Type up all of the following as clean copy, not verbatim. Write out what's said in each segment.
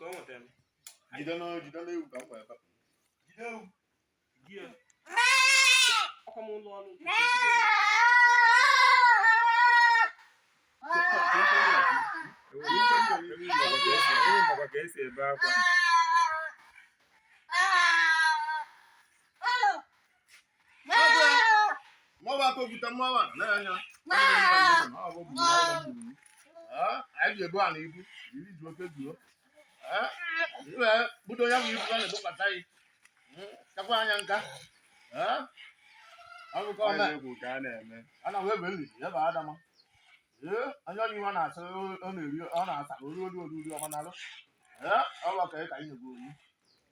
Ka o nwetara m. Jide na jide na ewu ka m wee bapụ. Jide ewu. Gị ya. Ọkwa m ụlọ ọrụ. Ewu makwa ka esi ebe akwa. Mọba aka okwute mmawa na anya. Anyị ji ebu ala ibu, iri ju oke juo. Iwe budo ya bụ ibu a na-ebokwata anyị. Chakwa anya nka. Ọ bụ ka ọ na Egwu ka a na-eme. a na wee beli ya bụ adama. Ee, onye ọrụ iwe na-asa ọ na-eri ọ na-asa ori ori ori ori ọma n'alụ. Ee, ọ bụ ka anyị na-ebu oyi.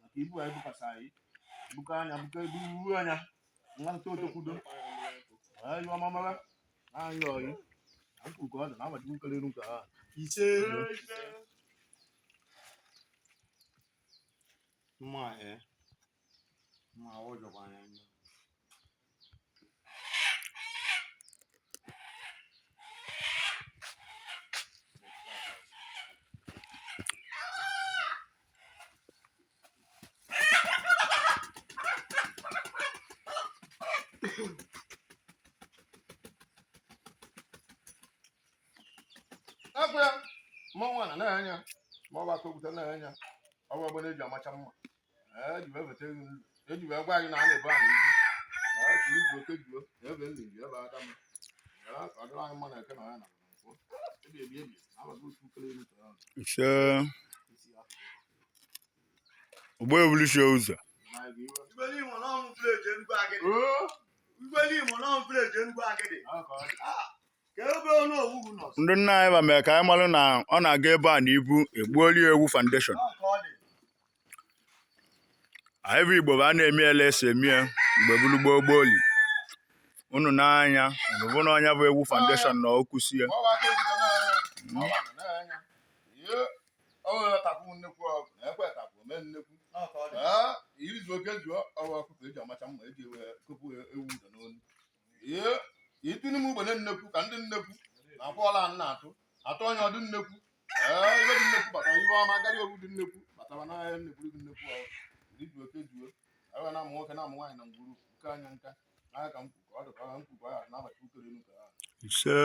Maka ibu anyị bukwasa anyị. Buka anya buka ebu anya. Nwa nta otokwudo. Ee, iwe ọma mara. Anyị ọyị. Na nkwu ka ọ dị na agbaji nkele elu nke ha. Ise. Mma ee. Mma ọ jọkwa anya njọ. Akwa ya, mmanwụ a na anya, ma ọ bụ aka okwute na anya, ọ bụ egbe na-eji amacha mma. Ee, eji wee weta ego nlu. Eji wee gwa anyị na a na-ebu anyị ibu. Ee, jiri igwe oke juo, na ebe nli ji ebe aka m. Ee, ka ọ dịrị anyị mma na eke na ya na nkwọ. Ebi ebi ebi, na abaghị otu ukele elu ka ọ Ise. isi ya. Ogbu ewulisie ụzọ. Na anyị ga-iwe. Igwe n'Imo nọ m village Enugu Agidi. Oo, Igwe n'Imo nọ m village Enugu Agidi. ọ ka ọ dị. Ka ebe onye owu nọ. Ndị nna anyị ba mere ka anyị malụ na ọ na-aga ebe a na ibu egbuoli ewu foundation. Ọ ka ọ dị. Anyị bụ Igbo bụ a na-eme ele esi eme ya mgbe bulu gboo gboo oli. Unu n'anya unu bụ na ọnya bụ ewu foundation na okwusie. Ma ọ bụ aka okwute na anya, ma ọ bụ aka na anya. Ee, ọ nwere takwu nnekwu ọgụ, na ekwe takwu ome nnekwu. Ọ ka ọ dị. Ee, iri zuo oke zuo ọwa ọkụkọ eji amacha mma eji ewe kopụ ewu ụdọ n'olu. Ee, itunu m ugbene nnekwu ka ndị nnekwu na akwụọla a na-atụ atụ onye ọdụ nnekwu. Ee, iwe dị nnekwu batara iwe ọma garị owu dị nnekwu batara n'ahịa nnekwu dị nnekwu ọ iri zuo oke zuo ewe na amụ nwoke na amụ nwaanyị na ngwuru nke anya nka n'aka ka mkpu ka ọ dị ka ọ mkpu ka ọ ya na-abata ukere elu ka ha. Ise.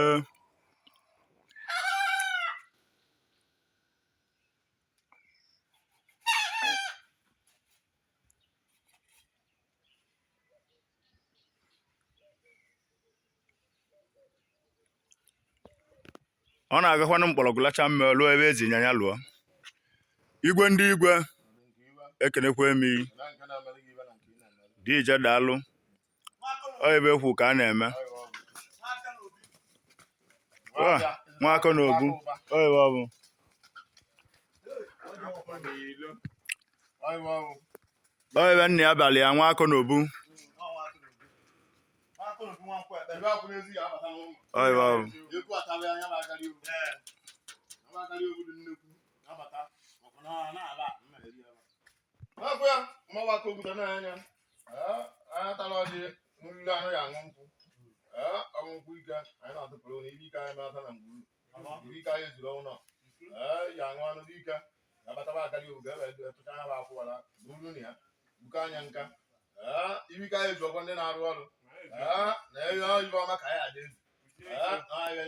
Ọ na-agakwanụ mkpọrọgwụ lacha mma lụọ ebe ezi nyanya lụọ. Igwe ndị igwe ekenekwa m iyi. Na nke na-emere gị iwe na nke ị na-emere. Dije daalụ. Ọ ebe ekwu ka a na-eme. Ọ iwe ọ bụ. Ah, Nwakọ na obu. Ọ ebe ọ bụ. Akwa n'ilo. Ọ iwe ọ bụ. Ọ ebe nna ya balị ya nwakọ na obu. Nwakọ n'obi nwa nkwụ ekpere. Ebe akwụ n'ezi ya abata n'ụlọ. Ọ ebe ọ bụ. Ekwu ataba anya bụ akarị obu. Aba akarị obu dị nnekwu. Abata. Ọkụ na na-aba. Mma eri aba. Ọkụ ya, mmawa aka okwute n'anya. Ee, anya tara ọjị nriri anụ ya aṅụ nkwụ. Ee, ọṅụ nkwụ ike anyị na-atụpụrụ na ibe ike anyị na-ata na ngwuru. Ibe ike anyị ezuru ọnụ. Ee, ya aṅụ anụ dị ike. Ya bataba akarị obu ga-ebe tụcha anya bụ akwụwara buru na ya. Buka anya nka. Ee, ibe ike anyị ezu ọkwa ndị na-arụ ọrụ. Ee, na ihe ibe ọma ka anyị adị ezu. Anyị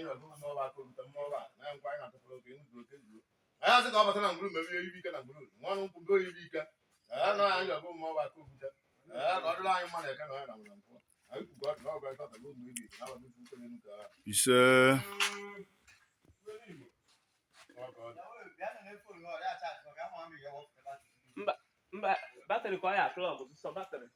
asị ka ọ bata na ngwuru mebie ibe ike na ngwuru nwa nkwụ go ibe ike ee na anyị ga-abụ mma ọba aka okwute ee ka ọ dịrị anyị mma na eke na anyị na nwere nkwụ anyị kwukọ ọdụ na ọgụ anyị tatago ụmụ ibi na abalị ukwu ukwu elu ka Ise. Mba, batrị ka ọ ya plọg sọ batrị.